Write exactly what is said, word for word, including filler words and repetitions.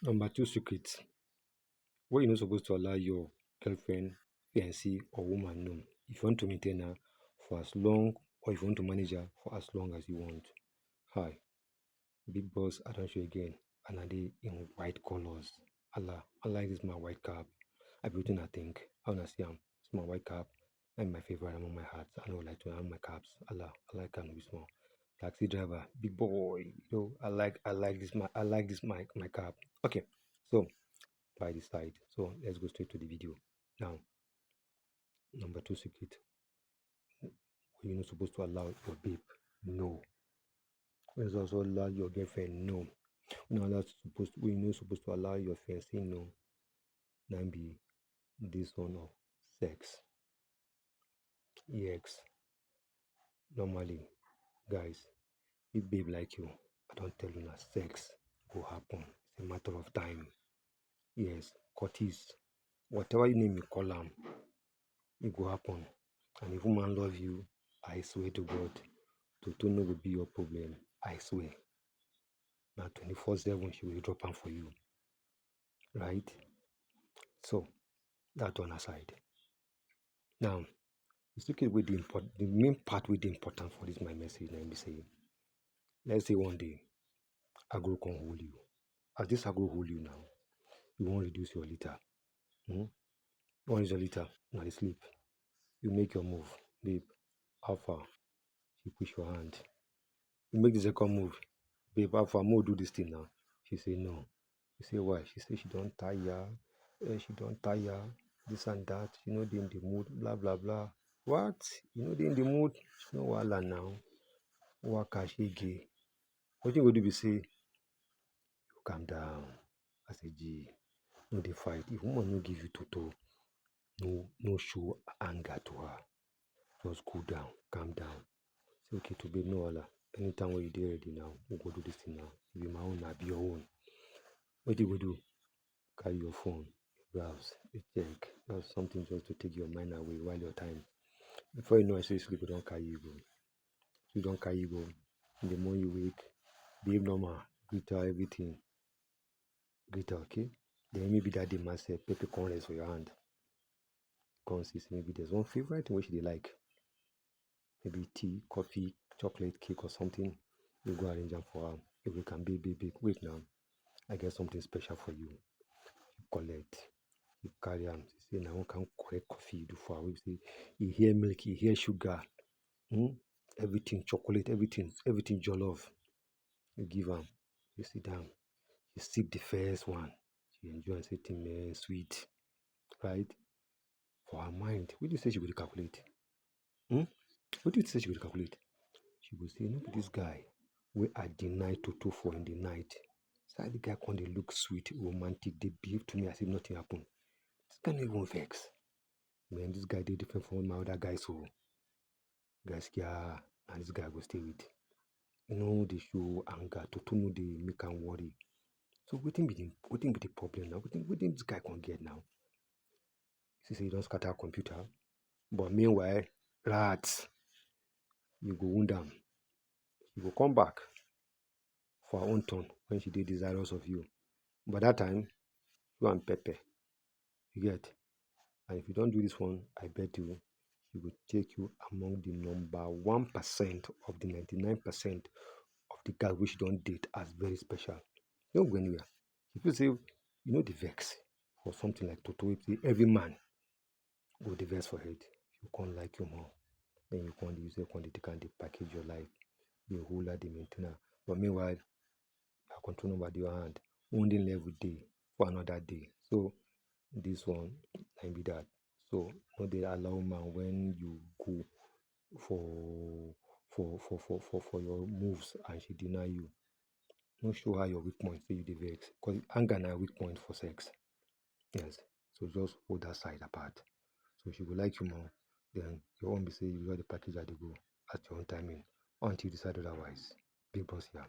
Number two secret wey you no suppose to allow your girlfriend, fiancé or woman know. If you want to maintain her for as long, or if you want to manage her for as long as you want. Hi, big boss, I don show again, and I dey in white colors. Allah, I like this my white cap. I be wetin I think. How una see am? It's my white cap. I'm my favorite among my hats. I no like to have my caps. Allah, I like am this one. Taxi driver, big boy. You know, I like I like this my I like this my my cap. Okay, so by the side. So let's go straight to the video. Now, number two secret. You're not supposed to allow your babe know. You're not supposed to allow your girlfriend know. You're not allowed supposed to, you're not supposed to allow your fiancé know. Now be this one of sex. Yes. Normally, guys, if babe like you, I don't tell you now, sex go happen. It's a matter of time. Yes, Curtis, whatever you name you call am, it go happen. And if woman love you, I swear to God, Toto no go be your problem. I swear. Now twenty-four seven she will drop am for you. Right? So, that one aside. Now, the secret wey dey important, the main part wey dey important for this my message na im be say, let's say one day, agro come hold you. As this agro hold you now, you wan reduce your litre. Hmm? You wan reduce your litre, na dey sleep. You make your move, babe. How far? She push your hand. You make the second move, babe. How far? Mo do this thing now. She say no. You say why? She say she don tire. Eh, she don tire. This and that. She no dey in the mood. Blah blah blah. What? You no dey in the mood? No wahala now. Waka shege. Wetin you go do be say, you calm down. I say, G, no dey fight. If woman no give you toto, no no show anger to her. Just cool down, calm down. Say, okay, to babe, no wahala. Anytime when you dey ready now, we go do this thing now. If be my own, I be your own. What you go do? Carry your phone, browse, you check. Just something just to take your mind away while your time. Before you know, I say sleep don carry you go. Sleep don carry you go. In the morning you wake, behave normal, greet her, everything. Greet her, okay? Then maybe that day myself, pepper come rest for your hand. Come see, say maybe there's one favorite thing wey she dey like. Maybe tea, coffee, chocolate, cake or something. You go arrange am for her. You wake am, babe, babe, babe, wait now. I get something special for you. You collect. You carry am. Say na one kind correct coffee you do for her. Wey be say e hear milk, e hear sugar. Hmm? Everything chocolate, everything, everything jollof. You give am. You sit down. You sip the first one. You enjoy and say, thing man, sweet. Right? For her mind, what do you say she go dey calculate? Hmm? What do you say she go dey calculate? She go say, no be this guy wey I deny toto for in the night. Say the guy come dey look sweet, romantic, dey behave to me as if nothing happen. This guy no even vex. Man, this guy dey different from my other guys o. Gaskiya, na this guy I go stay with. E no dey show anger, toto no dey make am worry. So wetin be the wetin be the problem now? Wetin wetin this guy come get now? See say you don scatter her computer, but meanwhile, rat, you go wound am. She go come back for her own turn when she dey desirous of you. But that time, you and pepper, you get. And if you don do this one, I bet you, she go take you among the number one percent of the ninety-nine percent of the guys wey she don date as very special. You no go anywhere. If you say you no dey vex for something like toto, wey be say every man go dey vex for head, you come like you more. Then you come dey use, come dey take am dey package your life, dey hold her, dey maintain her. But meanwhile, her control number dey your hand. Wounding level dey for another day. So this one na im be that. So no dey allow man when you go for for for for for for your moves and she deny you. No show her your weak point, say you dey vex, because anger na weak point for sex. Yes. So just hold that side apart. So she go like you more. Then your own be say you just dey package her dey go at your own timing until you decide otherwise. Big boss here.